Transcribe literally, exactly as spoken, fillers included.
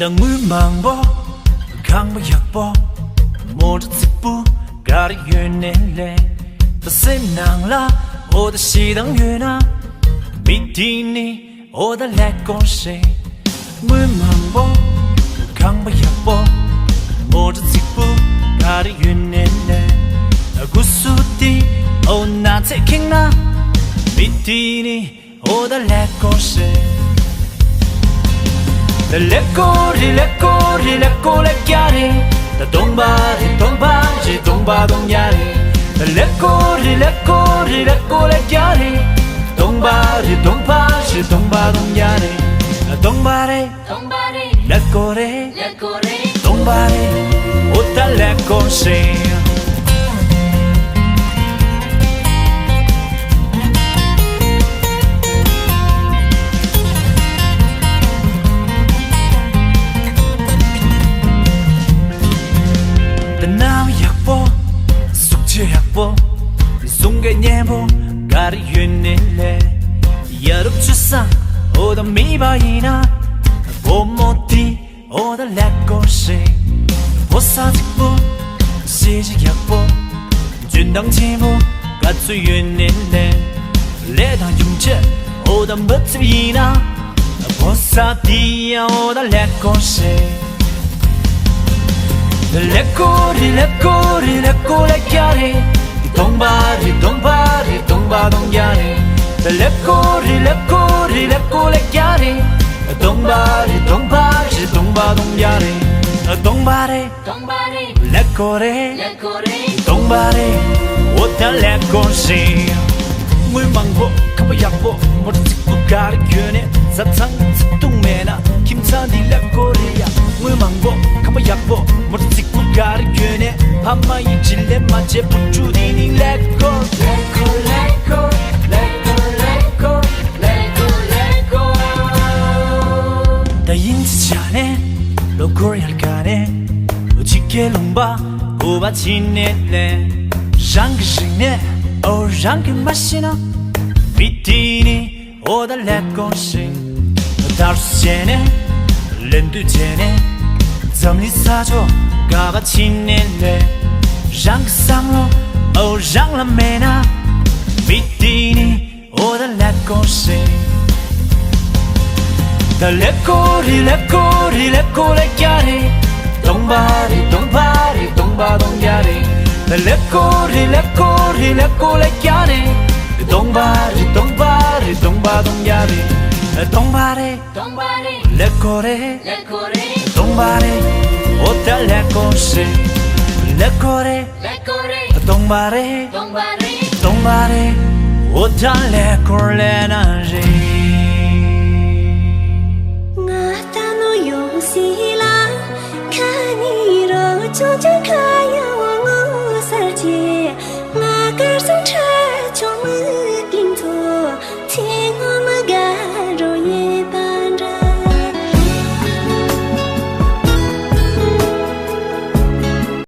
དངུལ་མང་པོ། ཁང་པ་ཡག་པོ། མོ་ཊ་རྫིག་པོ་ག་རེ་ཡོད་ནའི་ལས། ད་སེམས་ནང་ལ་འོ་ད་ཞེ་སྡང་ཡོད་ན། མི་དེ་ནི་འོ་ད་ཀླད་ཀོར་ཞིག་དངུལ་མང་པོ། ཁང་པ་ཡག་པོ། མོ་ཊ་རྫིག་པོ་ག་རེ་ཡོད་ནའི་ལས། སྐུ་གཟུགས་དེ་འོ་ན་ཚེ་ཁེངས་ན། མི་དེ་ནི་འོ་ད་ཀླད་ཀོར་ཞིག་ད་ཀླད་ཀོར་རེད། ཀླད་ཀོར་རེད། ཀླད་ཀོར་ཀླད་རྒྱ་རེད། ད་སྟོང་པ་རེད། སྟོང་པ་རེད། སྟོང་པ་སྟོང་རྒྱ་རེད། ད་ཀླད་ཀོར་རེད། ཀླད་ཀོར་རེད། ཀླད་ཀོར་ཀླད་རྒྱ་རེད། སྟོང་པ་རེད། སྟོང་པ་རེད། སྟོང་པ་སྟོང་རྒྱ་རེད། ད་སྟོང་པ་རེད། སྟོང་པ་རེད། ཀླད་ཀོར་རེད། ཀླད་ཀོར་རེད། སྟོང་པ་རེད། འོ་ད་ཀླད་ཀོར་ཞིག་ད་ནང་ཡག་པོ། གཟུགས་བྱད་ཡག་པོ། གཟུགས་ཀྱི་སྙན་པོ་ག་རེ་ཡོད་ནའི་ལས། ཡ་རབས་ཆུ་ས་འོ་ད་མེད་པ་ཡིན་ན། བུ་མོ་དེ་འོ་ད་ཀླད་ཀོར་ཞིག་བོ་ས་རྫིག་པོ། གཟི་བརྗིད་ཡག་པོ། འཇོན་ཐང་ཆེན་པོ་ག་ཚོད་ཡོད་ནའི་ལས། ལས་དང་ཡོང་ཆེད་འོ་ད་མི་ཚེ་ཡིན་ན། བོ་ས་དེ་ཡང་འོ་ད་ཀླད་ཀོར་ཞིག་ཀླད་ཀོར་རེད། ཀླད་ཀོར་རེད། ཀླད་ཀོར་ཀླད་རྒྱ་རེད། སྟོང་པ་རེད། སྟོང་པ་རེད། སྟོང་པ་སྟོང་རྒྱ་རེད། ཀླད་ཀོར་རེད། ཀླད་ཀོར་རེད། ཀླད་ཀོར་ཀླད་རྒྱ་རེད། སྟོང་པ་རེད། སྟོང་པ་རེད། སྟོང་པ་སྟོང་རྒྱ་རེད། སྟོང་པ་རེད། སྟོང་པ་རེད། ཀླད་ཀོར་རེད། ཀླད་ཀོར་རེད། སྟོང་པ་རེད། འོ་ད་ཀླད་ཀོར་ཞིག་དངུལ་མང་པོ། ཁང་པ་ཡག་པོ། མོ་ཊ་རྫིག་པོ་ག་རེ་ཡོད་ནའི། བཟའ་ཚང་བརྩེ་དུང་མེད་ན། ཁྱིམ་ཚང་འདི་ཀླད་ཀོར་རེད་ཡ། དངུལ་མང་པོ། ཁང་པ་ཡག་པོ། མོ་ཊ་རྫིག་པོ་ག་རེ་ཡོད་ནའི། ཕ་མ་ཡིས་བྱིན་ལེན་མ་བྱས། བུ་ཕྲུག་འདི་ནི་ཀླད་ཀོར། ཀླད་ཀོར་ཀླད་ཀོར་ཀླད་ཀོར་ཀླད་ཀོར་ཀླད་ཀོར་ཀླད་ཀོར། ད་ཡིན་ཅི་བྱ་ནས། ལོ་འཁོར་ཡར་ག་ནས། ལོ་གཅིག་གི་ལུང་པ་དགུ་པ་ཕྱིན་ནའི་ལས། རང་གི་རིག་གནས་འོ་རང་གིས་མ་ཤེས་ན། མི་དེ་ནི་འོ་ད་ཀླད་ཀོར་ཞིག་དར་སྲོལ་བྱས་ནས། ལེན་འདོད་བྱས་ནས། འཛམ་གླིང་ས་ཕྱོགས་ག་པར་ཕྱིན་ནའི་ལས། རང་གི་བསམ་བློ་འོ་རང་ལ་མེད་ན། མི་དེ་ནི་འོ་ད་ཀླད་ཀོར་ཞིག་ད་ཀླད་ཀོར་རེད། ཀླད་ཀོར་རེད། ཀླད་ཀོར་ཀླད་རྒྱ་རེད། སྟོང་པ་རེད། སྟོང་པ་རེད། སྟོང་པ་སྟོང་རྒྱ་རེད། ད་ཀླད་ཀོར་རེད། ཀླད་ཀོར་རེད། ཀླད་ཀོར་ཀླད་རྒྱ་རེད། སྟོང་པ་རེད། སྟོང་པ་རེད། སྟོང་པ་སྟོང་རྒྱ་རེད། སྟོང་པ་རེད། སྟོང་པ་རེད། ཀླད་ཀོར་རེད། ཀླད་ཀོར་རེད། སྟོང་པ་རེད། འོ་ད་ཀླད་ཀོར་ཞིག་ཀླད་ཀོར་རེད། ཀླད་ཀོར་རེད། སྟོང་པ་རེད། སྟོང་པ་རེད། སྟོང་པ་རེད། འོ་ད་ཀླད་ཀོར་ལེན་ན་རེད།